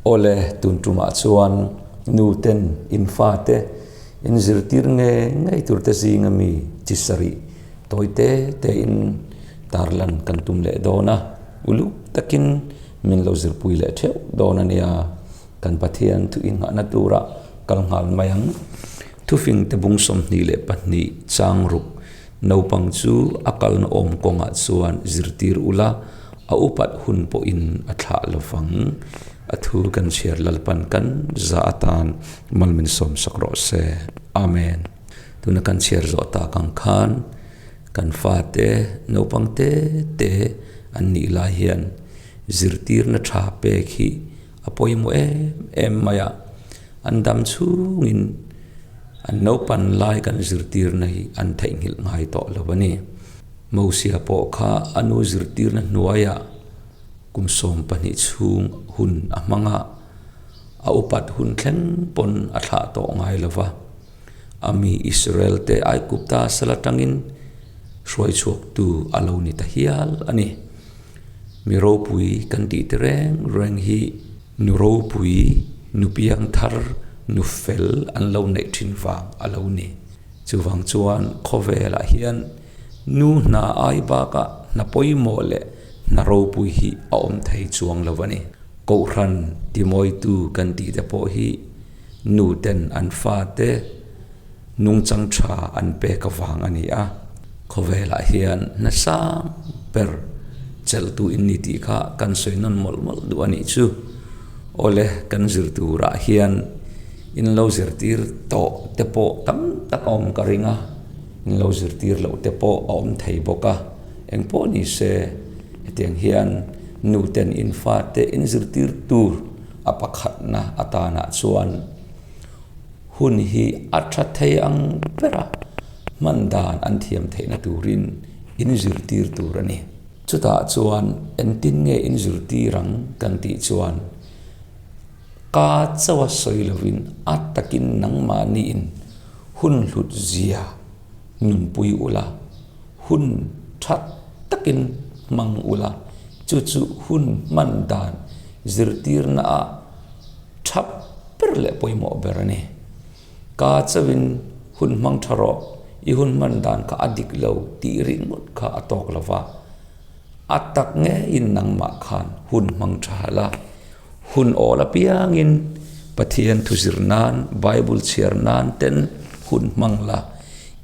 Awle, tun tumah chuan nu ten in fate in zirtir nge ngei tur te zinga mi chi sarih tawi te te in tarlan kan tum leh dawn a, uluk takin min lo zirpui leh theuh dawn a nia. Kan Pathian thu inghahna tura kal nghal mai ang. Thufing te bung 22 chang ruk naupang chu a kalna awm kawngah chuan zirtir ula, a upat hun pawhin a thlah lo vang. A thu kan chhiar Lalpan kan za atan mal min sawmsak rawh se. Amen. Tuna kan chhiar zawh tak ang khan kan fate naupang te te an nih lai hian zirtirna tha pek hi A pawimawh em em mai a, an dam chhungin an naupan lai kan zirtirna hi an theihnghilh ngai tawh lo a ni. Mosia pawh kha a nu zirtirna hnuaiah kum 12 chhung hun a hmang a, a upat hun thleng pawn a thlah tawh ngai lo va. A mi Israel te Aigupta sal atangin hruai chhuaktu a lo ni ta hial a ni. Mi ropui kan tih te reng reng hi nu ropui, nu piang thar, nu fel an lo neih thin vang a lo ni. Chuvang chuan khawvelah hian nu hna ai bakah hna pawimawh leh hna ropui hi a awm thei chuang lo a ni. Kohhran timawitu kan tih te pawh hi nu ten an fate nungchang tha an pek avang a ni a. Khawvelah hian hna sang ber chelhtu in ni tih kha kan sawi nawn mawlh mawlh duh a nih chu. Awle, kan zir turah hian in lo zirtir tawh te pawh tam tak a awm ka ring a, in lo zirtir loh te pawh a awm thei bawk a. Engpawh ni se, hetiang hian nu ten in fate in zirtir tur a pakhatna atanah chuan, Hun hi a tha thei ang ber a, hman dan an thiam theihna turin in zirtir tur a ni. Chutah chuan engtin nge in zirtir ang kan tih chuan ka chauha sawi lovin a takin nangmahniin hun hlut zia nunpui ula, hun tha takin hmang ula, chu chu hun hman dan zirtirna ah Tha ber leh pawimawh ber a ni. Ka chauhin hun hmang tha rawh, i hun hman dan kha a dik lo tih ringawt kha a tawk lo va. A tak ngeiin nangmah khan hun hmang tha la. Hun awl apiangin Pathian thu zir nan, Bible chhiar nan ten hun hmang la.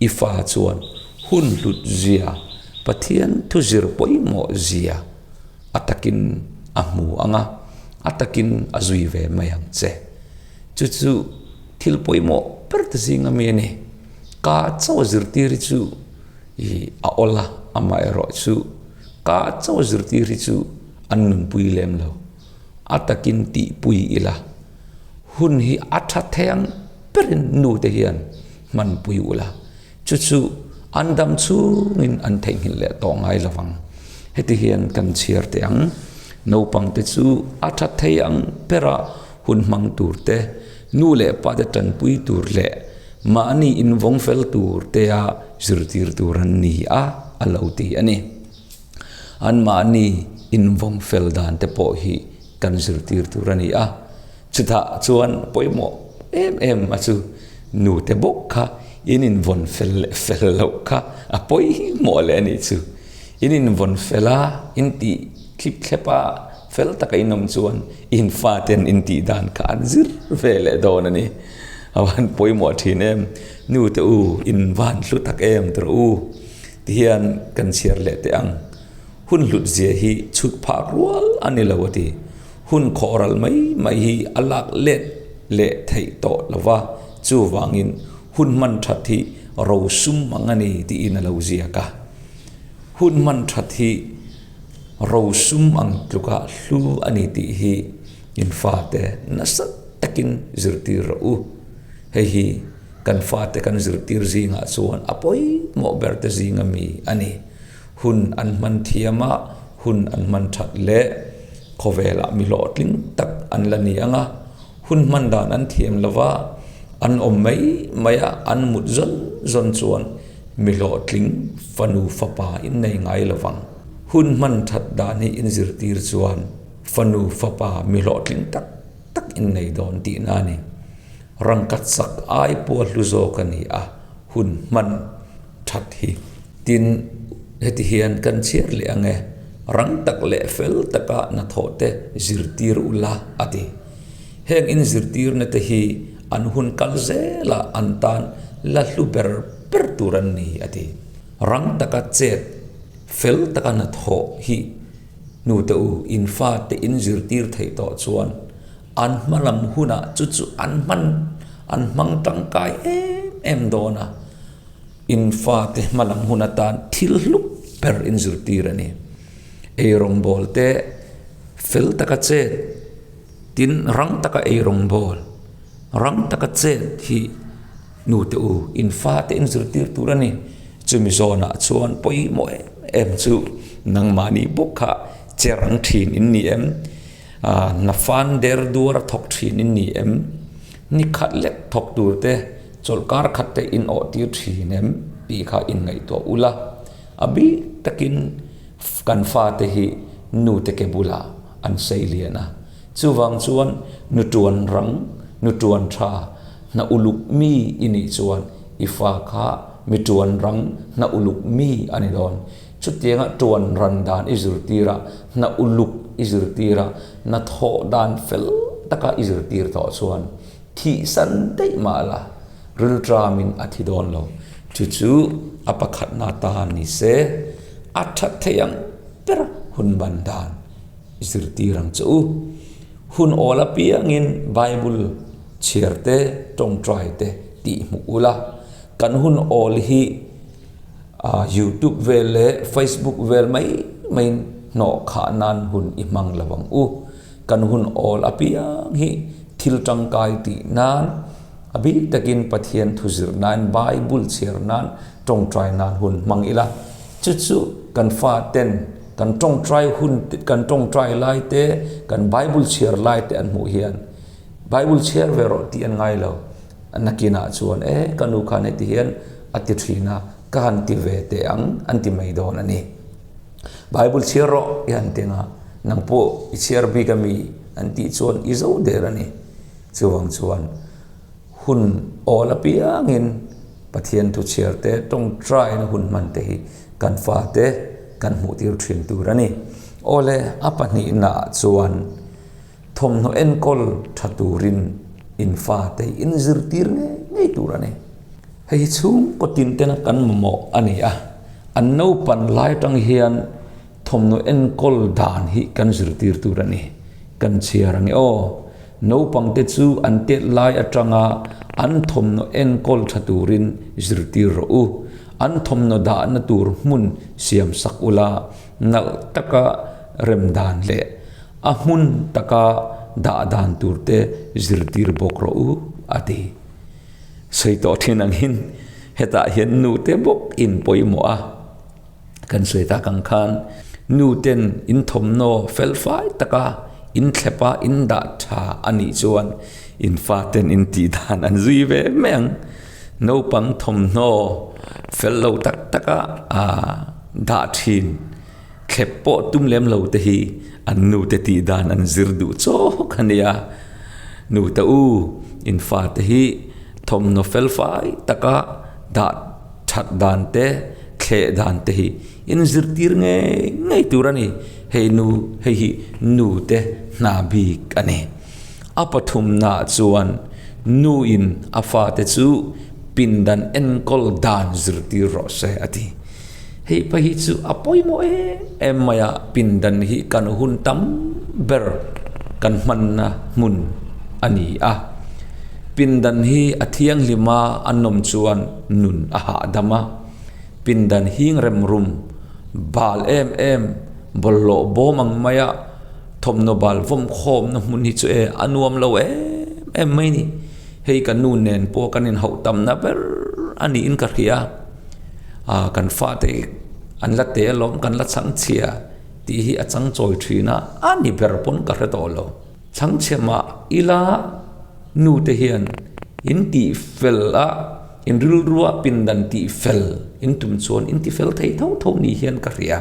I fa chuan hun hlut zia, Pathian thu zir pawimawh zia a takin a hmu ang a, a takin a zui ve mai ang che. Chu chu thil pawimawh ber te zinga mi a ni. Ka chauh a zirtir hi chu i a awl a, amaherawh chu ka chauh a zirtir hi chu an nunpui lem lo. A takin tihpui ila, hun hi a tha thei ang berin nu te hian hmanpui ula. Chu chu an dam chungin an theihnghilh leh tawh ngai lo vang. Heti hian kan chhiar teh ang, naupangte chu a tha thei ang bera hun hmang tur te, nu leh pate tanpui tur leh mahni invawng fel tur tea zirtir tur an ni a, a lo ti a ni. Anmahni invawng fel dan te pawh hi kan zirtir tur a ni a. Chutah chuan pawimawh em em a chu nute bawk kha in invawn fel leh fel loh kha a pawimawh leh a nih chu. In invawn fel a, in tih thlip thlep a, fel taka in awm chuan in faten in tih dan kha an zir ve leh dawn a ni. A van pawimawh thin em, nute u in van hlu tak em tawrh u tihian kan chhiar leh teh ang. Hun hlut zia hi chhut phak rual a ni lo a ti. Hun khawhral mai mai hi a lak let leh theih tawh lo va, chuvangin hun hman that hi ro sum ang a ni tiin a lo ziak a. Hun hman that hi ro sum ang tluka hlu a ni tih hi in fate nasa takin zirtir rawh u. Hei hi kan fate kan zirtir zingah chuan a pawimawh ber te zinga mi a ni. Hun an hman thiam a, hun an hman that leh khawvelah mi hlawhtling tak an la ni ang a, hun hman dan an thiam lo va, an awm mai mai a, an mut zawn zawn chuan mi hlawhtling fanu fapa in nei ngai lo vang. Hun hman that dan hi in zirtir chuan fanu fapa mi hlawhtling tak tak. tak in nei dawn tihna a ni. Rangkhat sak ai pawh a hlu zawk a ni a, hun hman that hi. Tin, heti hian kan chhiar leh ang e, rang tak leh fel taka hnathawh te zirtir ula a ti. Heng inzirtirna te hi an hun kal zelah an tan la hlu ber ber tur an ni a ti. Rang taka chet fel taka hnathawh hi nute u in fate inzirtir theih tawh chuan an hma lam hunah chu chu an hman an hmang tangkai em em dawn a. In fate hma lam hun atan thil hlup ber inzirtir a ni. Eirawngbawl te fel taka chet tin rang taka eirawngbawl, rang taka chet hi nute u in fate inzirtir tur a ni. Chumi zawnah chuan pawimawh em em chu nangmahni bawk kha che rang thin in ni em? Hna fan der duar a thawk thin in ni em? Ni khat lek thawk tur te chawlhkar khat te in awh tir thin em tih kha in ngaihtuah ula. A bik takin kan fate hi nute ke bulah an sei lian a. Chuvang chuan nu tuan rang, nu tuan tha, hna uluk mi i nih chuan i fa kha mi tuan rang, hna uluk mi a ni dawn. Chutianga tuan ran dan i zirtir a, hna uluk i zirtir a, hna thawh dan fel taka i zirtir tawh chuan thihsan daih mah la rilṭamin a thi dawn lo. Chu chu a pakhatna tan ni se, a ṭhat thei ang ber hun ban dan i zirtir ang che u. Hun awl apiangin Bible chhiar te, ṭawngṭai te tih hmuh ula, kan hun awl hi YouTube vel leh Facebook vel mai maiin hnawh khah nan hun i hmang lo ang u. Kan hun awl apiang hi thil tangkai tih nan, a bik takin Pathian thu zir nan, Bible chhiar nan, tawngtai nan hun hmang ila. Chu chu kan faten kan tawngtai hun, kan tawngtai lai te, kan Bible chhiar lai te an hmuh hian Bible chhiar ve rawh tih an ngai lo. Nakinah chuan e ka nu khan heti hian a ti thin a, ka han ti ve teh ang an ti mai dawn a ni. Bible chhiar rawh i han ti ang a, nang pawh i chhiar bik a mi an tih chuan i zo der a ni. Chuvang chuan hun awl apiangin Pathian thu chhiar te, tawngtaina hun hman te hi kan fate kan hmuh tir thin tur a ni. Awle a pahnihnaah chuan Thawmhnaw enkawl tha turin in fate in zirtir ngei ngei tur a ni. Hei hi chhungkaw tin tena kan mamawh a ni a, an naupan lai atang hian thawmhnaw enkawl dan hi kan zirtir tur a ni. Kan chhiar ang e aw, naupangte chu an tet lai atanga an thawmhnaw enkawl tha turin zirtir rawh u. An thawmhnaw dahna tur hmun siam sak ula, nalh taka rem dan leh A hmun taka dah dan tur te zirtir bawk rawh u, a ti. Sawi tawh thin angin hetah hian nute bawk in pawimawh a. Kan sawi tak ang khan nuten in thawmhnaw felfai taka in thlep a, in dah tha a nih chuan in faten in tih dan an zui ve mai ang. Naupang thawmhnaw fel lo tak taka dah thin. Thlep pawh tum lem lo te hi an nute tih dan an zir duh chawk a nia. Nute u, in fate hi thawmhnaw felfai taka dah that dan te, thleh dan te hi in zirtir ngei ngei tur a ni. Hei nu, hei hi nute hna bik a ni. A pathumnaah chuan nuin a fate chu pindan enkawl dan zirtir rawh se a ti. Hei pa hi chu a pawimawh em em mai a, pindan hi kan hun tam ber kan hmanna hmun a ni a. Pindan hi a thianghlim a, a nawm chuan nun a hahdam a. Pindan hing rem rum bal em em bawlhhlawh bawm ang maia thawmhnaw bal vawm khawmna hmun hi chu e a nuam lo em em mai a ni. Hei ka nu nen pawh kan inhauh tamna ber a niin ka hria. Ah kan fate an la te alawm kan la chhang chhia tih hi a chang chawi thin a, a ni ber pawn ka hre tawh lo. Chhang chhe mah ila nu te hian in tih fel a, in rilrua pindan tih fel in tum chuan in ti fel thei tho tho ni hian ka hria.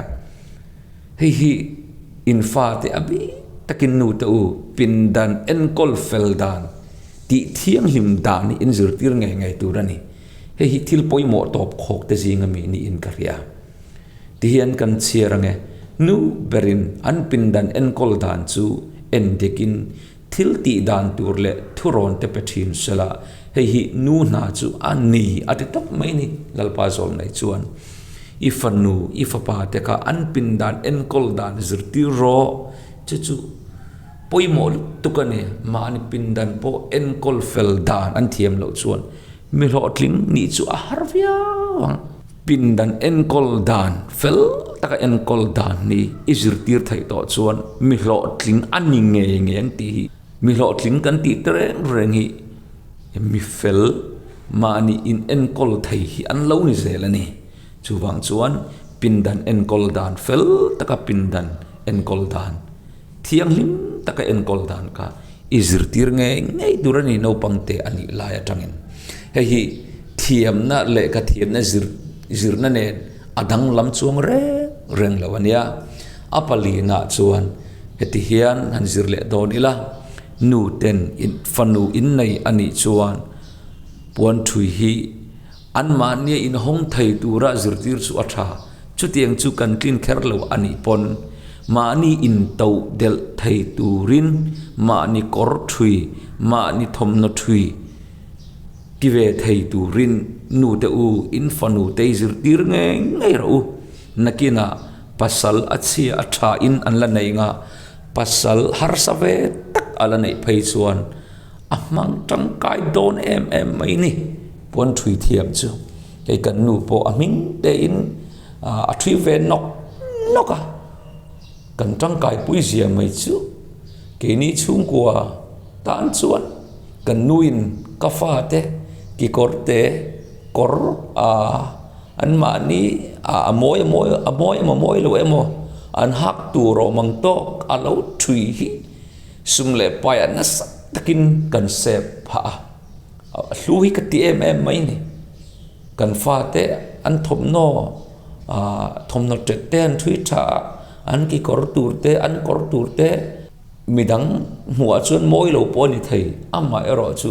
Hei hi in fate a bik takin nu te u pindan enkawl fel dan tih thianghlim dan hi in zirtir ngei ngei tur a ni. Hei hi thil pawimawh tawp khawk te zinga mi niin ka hria. Tihian kan chhiar ange, nu berin an pindan enkawl dan chu en dikin thil tih dan tur leh thurawn te pe thin sela, hei hi nu hna chu a ni a ti tawp mai ni, Lalpa Zawlnei chuan i fanu, i fapa te kha an pindan enkawl dan zirtir rawh, chu chu pawimawh lutuk a ni, mahni pindan pawh enkawl fel dan an thiam loh chuan mi hlawhtling nih chu a har viau ang. Pindan enkawl dan fel taka enkawl dan hi i zirtir theih tawh chuan mi hlawhtling a ni ngei ngei ang tih hi mi hlawhtling kan tih te reng reng hi mi fel mahni in enkawl thei hi an lo ni zel a ni. Chuvang chuan pindan enkawl dan fel taka pindan enkawl dan thianghlim taka enkawl dan kha i zirtir ngei ngei tur a ni naupangte a nih lai atangin. Hei hi thiamna lehkha thiamna zir zirna nen a danglam chuang reng reng lo a nia. A palinah chuan heti hian han zir leh dawn ila, nu ten fanu innei a nih chuan puanthui hi Anmahnia inhawng thei tura zirtir chu a tha. Chutiang chu kan tlin kher lo a nih pawn mahni intoh delh thei turin mahni kawr thui, mahni thawmhnaw thui ti ve thei turin nute u in fanu te i zirtir ngei ngei rawh u. Nakinah pasal a chhia a tha in an la nei nga, pasal harsa ve tak a la neih phei chuan A hmang tangkai dawn em em mai ni. Puan thui thiam chu kei kan nu pawh a hming tein a thui ve nawk nawk a. Kan tangkai pui zia mai chu keini chhungkua tan chuan kan nuin ka fate kekawr te kawr anmahni a mawi a mawi a mawi emaw mawi lo emaw an hak tur awm ang tawk a lo thui hi. Sum leh paiah nasa takin kan sep phah a, a hlu hi ka ti em em mai ni. Kan fate an thawmhnaw ah thawmhnaw ṭet te an ṭhui ṭha a, an kekawr tur te an kawr tur te midang hmuhah chuan mawi lo pawh a ni thei. Amaherawh chu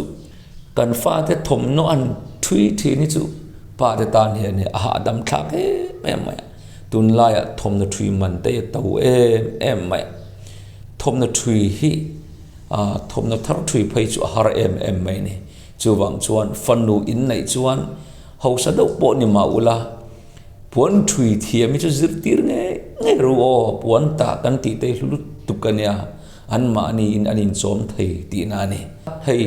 kan fate thawmhnaw an ṭhui ṭhin hi chu pate tan hian a hahdam thlak em em mai a, tunlaiah thawmhnaw ṭhui man te hi a to em em mai a. Thawmhnaw thui hi thawmhnaw thar thui phei chu a har em em mai a ni. Chuvang chuan fanu in neih chuan hausa deuh pawh ni mah ula, puan thui thiam hi chu zirtir ngei ngei ru aw, puan tah kan tih te hi hlu lutuk a nia, anmahniin an inchawm thei tihna a ni. Hei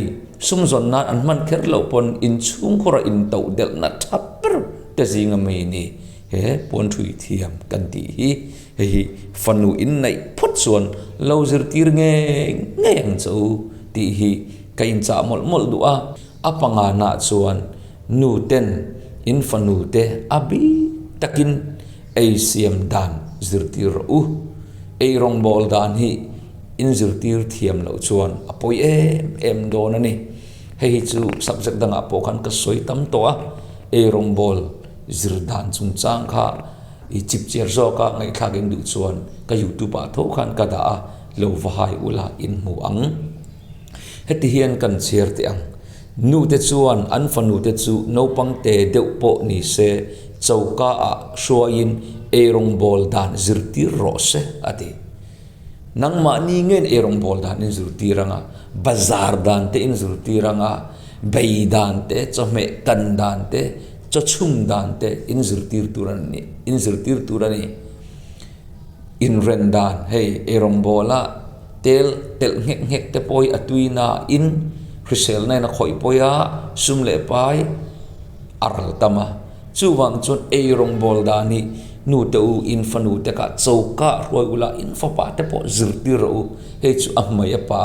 sumzawn nan an hman kher loh pawn inchhungkhawra intoh delhna tha ber te zinga mi a ni he puan thui thiam kan tih hi. Hei hi fanu inneih phawt chuan lo zirtir ngei ngei ang che u tih hi ka inchah mawlh mawlh duh a. A pangana chuan nu ten in fanu te a bik takin ei siam dan zirtir rawh u. Ei rawngbâwl dan hi in zirtir thiam loh chuan a pawi em em dawn a ni. Hei hi chu subject dangah pawh khan ka sawi tam tawh a, ei rawngbâwl zir dan chungchang kha. I chipchiar zawka ngaihthlak in duh chuan ka youtube ah tho khan ka dah a, lo va hai ula in hmu ang. Heti hian kan chhiar teh ang. Nu te chuan an fanu te chu naupang te deuh pawh ni se choka ah hruaiin eirawngbawl dan zirtir rawh se a ti. Nangmahni ngen eirawngbawl dan in zirtir ang a, bazar dan te in zirtir ang a, bei dan te, chawhmeh kan dan te, chaw chhum dan te in zirtir tur a ni, in zirtir tur a ni. Inren dan, hei eirawngbawla tel telh nghek nghek te pawh hi a tui na in hriselna in a khawih pawi a, sum leh pai a ral tam a. Chuvang chuan eirawngbawl dan hi nu te u, in fanu te kha choka hruai ula, in fapa te pawh zirtir rawh u, hei chu a hmai a pa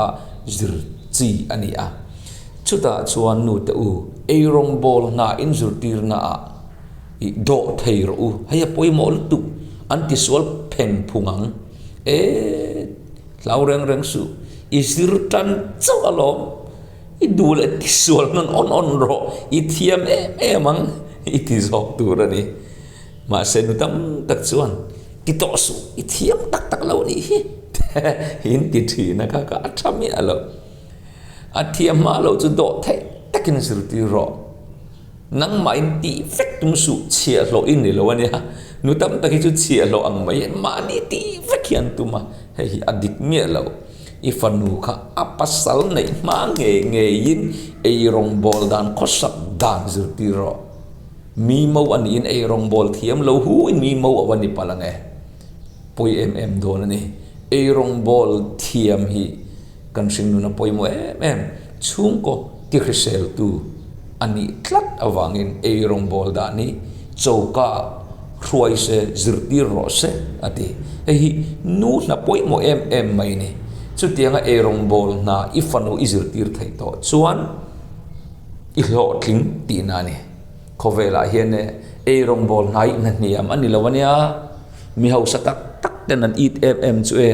zir chi a ni a. Chutah chuan nu te u, eirawngbawl hna in zirtirna ah i dawh thei rawh u, hei a pawimawh lutuk, an tisual pheng phung ang. E, hlau reng reng suh, i zir tan chauh alawm. I duh leh tisual hman awn awn rawh, i thiam em em ang i ti zawk tur a ni. Mahse nu tam tak chuan ti tawh suh, i thiam tak tak lo nih hi. In ti thin a kha kha a tha miah lo. A thiam hma loh chu dawh theih takin zirtir rawh. Nangmah in tih vek tum suh chhiahhlawh i ni lo a nia. Nu tam tak hi chu chhiahhlawh ang mai mahni tih vek hi an tum a, hei hi a dik miah lo. I fanu kha a pasal neih hma ngei ngeiin ei rawngbawl dan khawsak dan zirtir rawh. Mi mo a niin ei rawngbawl thiam lo hu in mi mo a va ni palh ang e. Pawi em em dawn a ni. Ei rawngbawl thiam hi kan hringnun a pawimawh em em. Chhungkaw ti hriseltu a nih tlat avangin ei rawngbawl dan hi choka hruai se, zirtir rawh se a ti. Hei hi nu hna pawimawh em em mai a ni. Chutianga ei rawngbawl hna i fanu i zirtir theih tawh chuan i hlawhtling tihna a ni. Khawvelah hian ei rawngbawl hna hi hnahniam a ni lo a nia. Mi hausa tak tak ten an it em em chu e,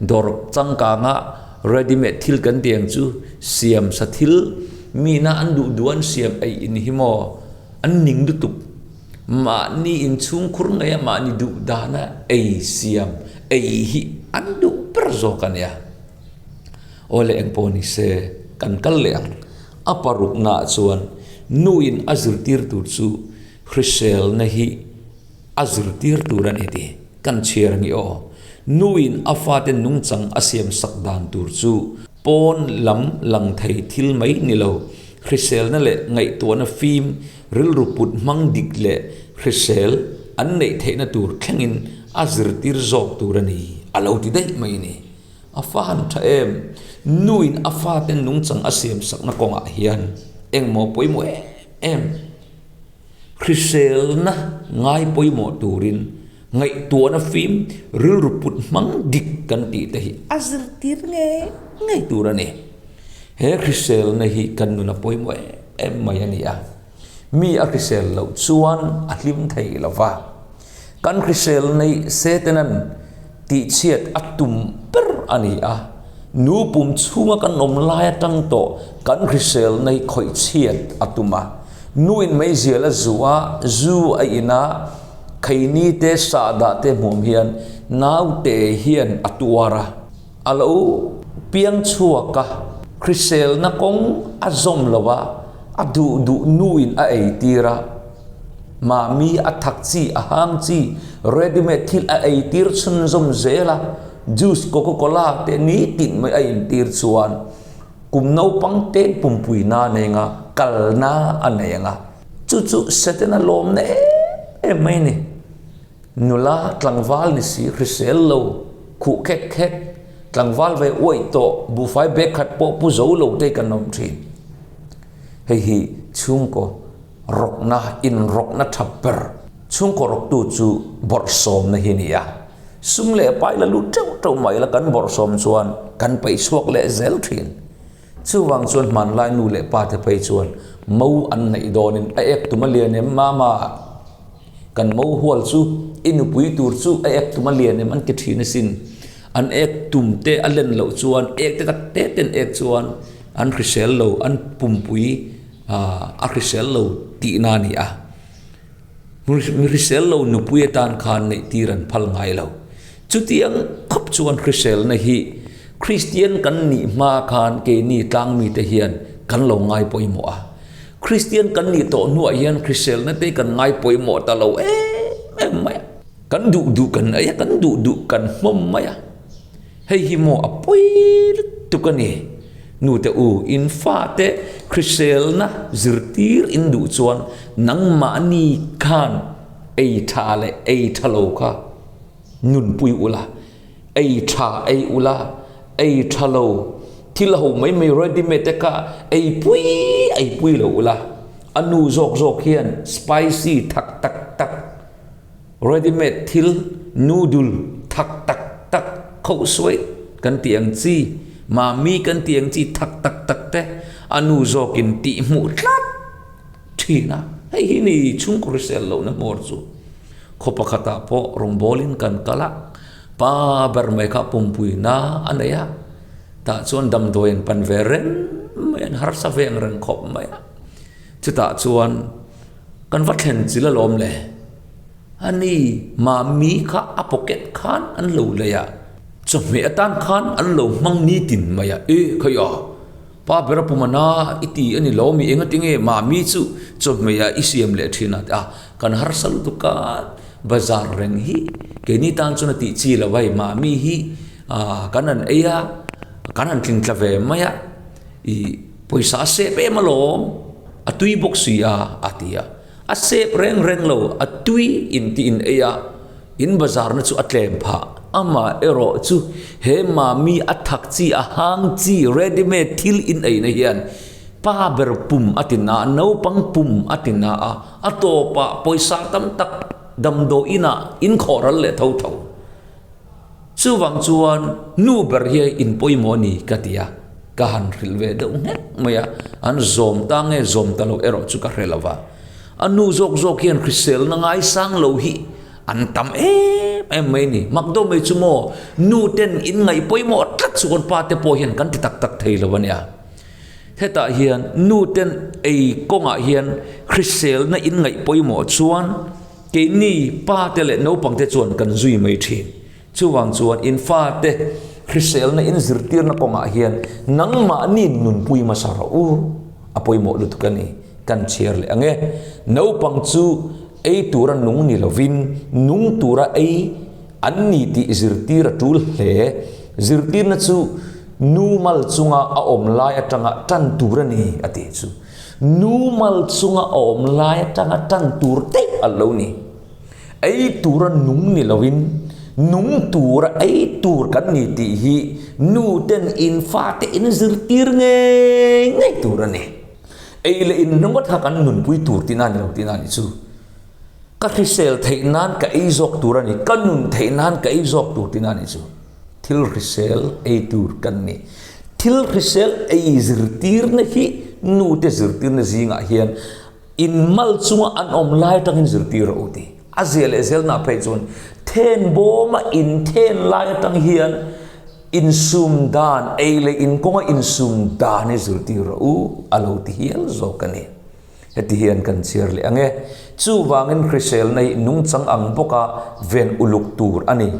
dawr changkanga ready made thil kan tih ang chu siam sa thil mina an duh duh an siam eih in hi maw an ning lutuk. Mahni inchhungkhur ngei a mahni duh dana ei siam ei hi an duh ber zawk a nia. Aw le engpawh ni se kan kal leh ang. A paruknaah chuan nuin a zirtir tur chu hriselna hi A zirtir tur a ni tih kan chhiar ang i aw. Nuin a fate nungchang a siam sak dan tur chu pawn lam lang thei thil mai ni lo, hriselna leh ngaihtuahna fim, rilru put hmang dik leh hrisel an neih theihna tur thlengin a zirtir zawk tur a ni, a lo ti daih mai ni. A fa han tha em? Nuin a fate nungchang a siam sakna kawngah hian engmaw pawimawh em em? Hriselna ngai pawimawh turin ngaihtuahna fim rilru put hmang dik kan tih te hi a zirtir ngei ngei tur a ni. He hriselna hi kan nuna pawimawh em em mai a ni a. Mi a hrisel loh chuan a hlim thei lo va. Kan hrisel neih Setanan tihchhiat a tum ber a ni a, nu pum chhunga kan awm lai atang tawh kan hrisel neih khawih chhiat a tum a. Nuin meizial a zu a, zu a in a, kheini te sahdah te hmuam hian naute hian a tuar a, a lo piang chhuak a, hriselna kawng a zawm lo a, a duh duh nuin a eitir a. Mahmi a thak chi, a hang chi, ready made thil a eitir chhunzawm zel a, juice, coca cola te nitin mai a intir chuan kum naupang te pumpui na nei anga, kalna a nei anga, chu chu Setana lawmna em em mai a ni. Nula tlangval ni si hrisel lo, khuh khek khek, tlangval ve uaih tawh, buhfai bag khat pawh pu zo lo te kan awm thin. Hei hi chhungkaw Rawkna, inrawkna tha ber chhungkaw rawktu chu bawrhsawmna hi a ni a. Sum leh pai la lut teuh teuh mai la kan bawrhsawm chuan kan peih chhuak leh zel thin. Chuvang chuan hmanlai nu leh pa te phei chuan mo an neih dawnin a ek tum a lian em mama? Kan mo hual chu i nupui tur chu a ek tum a lian em an ti thin asin. An ek tum te a len loh chuan ek te tak te ten ek chuan an hrisel lo, an pumpui a hrisel lo tihna a ni a. Mi hrisel lo nupui atan khan neih tir an phal ngai lo. Chutiang khawp chuan hriselna hi Kristian kan nih hma khan keini tlangmite hian kan lo ngai pawimawh a. Kristian kan nih tawh hnuah hian hriselna te kan ngai pawimawh ta lo em em mai a. Kan duh duh kan ei a, kan duh duh kan hmawm mai a. Hei hi maw a pawi lutuk a ni. Nute u, in fate hriselna zirtir in duh chuan nangmahni khan ei tha leh ei tha lo kha nunpui ula, ei tha ei ula, ei tha lo thil ho mai mai ready made te kha ei pui ei pui lo ula, a nu zawk zawk hian spicy thak tak tak Ready made thil noodle thak tak tak khoh suai kan tih ang chi, mami kan tih ang chi thak tak tak te a nu zawkin tih hmuh tlat thin a, hei hi ni chhungkaw hrisel lohna hmawr chu. Khaw pakhatah pawh rawngbawlin kan kal a, pa ber mai kha pumpui na a nei a, tah chuan damdawi an pan ve reng mai, an harsa veng reng khawp mai a, chutah chuan Kan va thlen chil alawm le. A ni, Mami kha a pocket khan an lo lei a. Chawhmeh atan khan an lo hmang nitin mai a, E khai a, pa bera pumana i ti a ni lo mi engatinge mami chu chawhmeh ah i siam leh thin a ti a, kan harsa lutuk a, bazar reng hi keini tan chuan a tih chi lo a hei mami hi kan han ei a, kan han tling tla ve mai a, ih pawisa a sep em alawm, a tui bawk si a a ti a. A sep reng reng lo, a tui in tih in ei a, in bazarna chu a tlem phah. Amah erawh chu he mami a thak chi, a hang chi, ready made thil in eina hian pa ber pum a ti na a, naupang pum a ti na a, a tawpah pawisa tam tak damdawi inah in khawh ral leh tho tho. Chuvang chuan nu ber hi in pawimawh a ni ka ti a, ka han hrilh ve deuh nghek mai a, an zawm ta nge zawm ta lo erawh chu ka hre lo va. A nu zawk zawk hian hriselna ngaisang lo hi an tam em em mai a ni. Mak deuh mai chu maw, nu ten in ngaih pawimawh tlat chu kan pa te pawh hian kan ti tak tak thei lo a nia. Hetah hian nu ten ei kawngah hian hriselna in ngaih pawimawh chuan, Keini pa te leh naupang te chuan kan zui mai thin. Chuvang chuan in fate hriselna in zirtirna kawngah hian nangmahni nunpui hmasa rawh u. A pawimawh lutuk a ni. Kan chhiar leh ang e. Naupang chu ei tura nung ni lovin nung tura ei an ni tih zirtir a tul hle. Zirtirna chu nu mal chunga a awm lai atanga tan tur a ni a tih chu. Nu mal chunga awm lai atanga tan tur daih a lo ni. Ei tura nung ni loin nung tura ei tur kan ni tih hi nu ten in fate in zirtir ngei ngei tur a ni. Ei leh in ringawt kha kan nunpui tur tihna a ni lo tihna a nih chu. Ka hrisel theih nan ka ei zawk tur a ni, ka nun theih nan ka ei zawk tur tihna a nih chu. Thil hrisel ei tur kan ni. Thil hrisel ei zirtirna hi nute zirtirna zingah hian in mal chunga an awm lai atangin zirtir rawh u ti. A zia leh zelna phei chuan then bawma in then lai atang hian insum dan, ei leh in kawnga insum dan hi zirtir rawh u a lo ti hial zawk a ni. Heti hian kan chhiar leh ang e. Chuvangin hriselna hi nungchang ang bawka ven uluk tur a ni.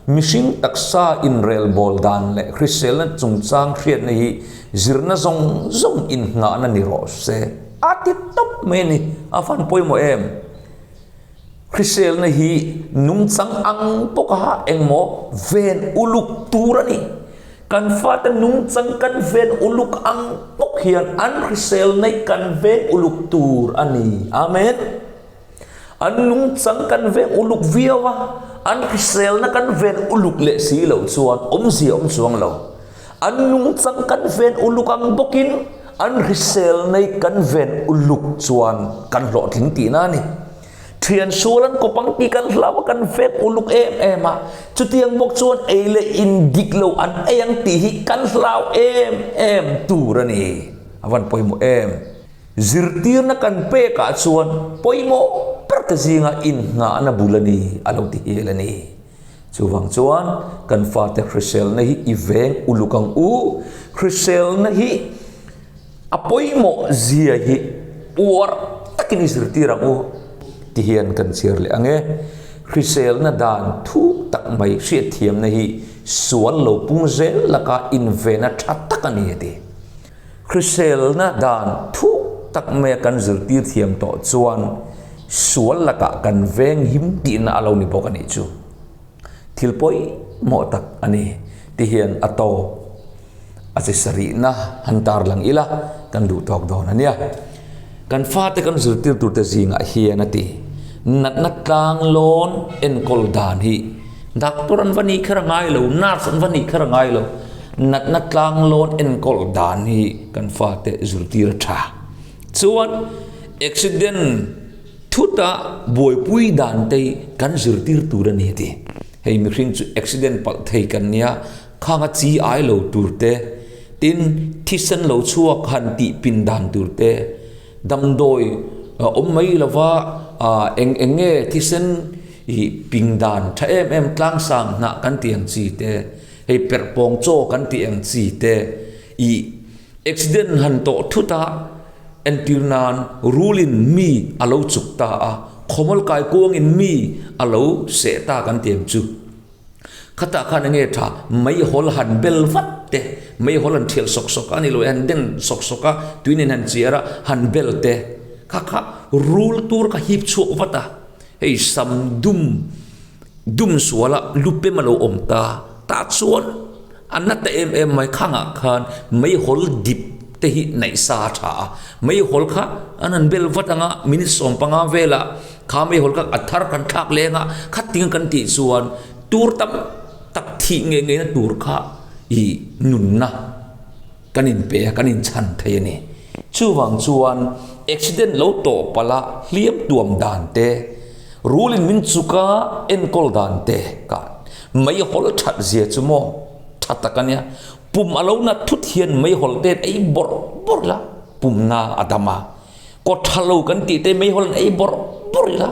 Mihring taksa inrelbawl dan leh hriselna chungchang hriatna hi zirna zawng zawng innghahna ni rawh se. A ti tawp mai a ni. A van pawimawh em? Hriselna hi nungchang ang bawka engmaw ven uluk tur a ni. Kan fate nungchang kan ven uluk ang bawk hian an hriselna hi kan ven uluk tur a ni. Amen. An nungchang kan ven uluk viau a, an hriselna kan ven uluk leh si loh chuan awmzia awm chuang lo. An nungchang kan ven uluk ang bawkin an hriselna hi kan ven uluk chuan kan hlawhtling tihna a ni. Thian sual an kawp ang tih kan hlau a, kan vek uluk em em a. Chutiang bawk chuan ei leh in dik lo an ei ang tih hi kan hlau em em tur a ni. A van pawimawh em? Zirtirna kan pekah chuan pawimawh ber te zinga innghahna bul a ni a lo ti hial a ni. Chuvang chuan kan fate hriselna hi i veng uluk ang u. Hriselna hi A pawimawh zia hi uar takin i zirtir ang u ti hian kan chhiar leh ang e. Hriselna dan thuk tak mai hriatthiamna hi sual lo pung zel laka invena tha tak a ni a ti. Hriselna dan thuk tak maia kan zirtir thiam tawh chuan sual lakah kan veng him tihna a lo ni bawk a nih chu. Thil pawimawh tak a ni ti hian a tawp a chi sarihna han tarlang ila kan duh tawk dawn a nia. Kan fate kan zirtir turte zingah hian a ti, natna tlang lawn enkawl dan hi doctor an va nih kher a ngai lo, nurse an va nih kher a ngai lo, natna tlang lawn enkawl dan hi kan fate zirtir a tha. Chuan accident Thuta buaipui dan te hi kan zirtir tur a ni a ti. Hei mihring chu accident palh thei kan nia, khanga chi ai lo tur te, tin thisen lo chhuak han tih pin dan tur te, damdawi awm mai lova eng eng nge thisen ih ping dan tha em em tlangsang hnah kan tih ang chi te, hei perhpawng chaw kan tih ang chi te ih accident han tawh thut a, Entir nan rulin mi a lo chuk ta a, khawmawl kai kuangin mi a lo seh ta kan ti ang chu. Khatah khan enge tha meihawl han bel vat te, meihawl han thial sawk sawk a ni lo e, han den sawk sawk a, tui nen han chiar a, han bel te kha kha rul tur kha hip chhuak vat a, hei sam dum dum sual a lupem a lo awm ta, tah chuan a na ta em em mai khangah khan meihawl dip te hi naih sa a tha a, meihawl kha an han bel vat ang a, minute 15 velah kha meihawl kha a thar kan thlak leng a, khatinga kan tih chuan Tur tam tak thih ngei ngeina tur kha i nunna kan inpe a, kan inchhan thei a ni. Chuvang chuan accident lo tawh palh a hliam tuam dan te, rulin min chuk a enkawl dan te ka meihawl that zia chu maw tha tak a nia. Pum a lo nat thut hian meihawl te ei bawrh bawrh ila pumna a dam a, kaw tha lo kan tih te meihawl an ei bawrh bawrh ila.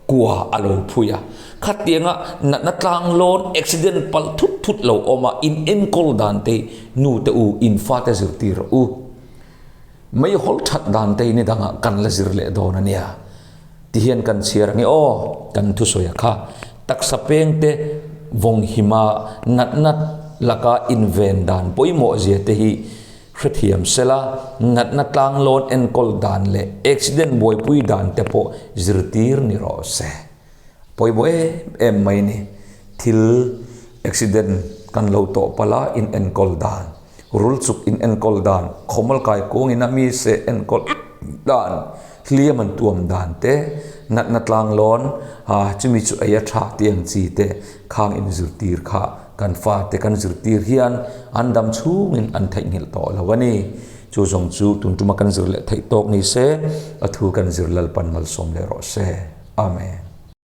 Kua a lo phui a, khatianga natna tlang lawn accident palh thut thut lo awm a, in enkawl dan te nu te u in fate zirtir rawh u. Meihawl that dan te hi ni dangah kan la zir leh dawn a nia. Tihian kan chhiar ange aw, kan thusawi a kha. Taksa peng te vawng hima natna laka inven dan pawimawh zia te hi Hrethiam sela, natna tlanglawn enkawl dan leh accident buaipui dan te pawh zirtir ni rawh se. Pawimawh em em mai ni. Thil accident kan lo tawh palh a, in enkawl dan, rul chuk in enkawl dan, khawmal kai kungin a mi seh enkawl dan, hliam an tuam dan te, natna tlanglawn chumi chu ei a tha tih ang chi te khang in zirtir kha Kan fate kan zirtir hian an dam chhungin an theihnghilh tawh lo a ni. Chu zawng chu tun tuma kan zir leh theih tawk ni se, a thu kan zir Lalpan malsawm leh rawh se. Amen.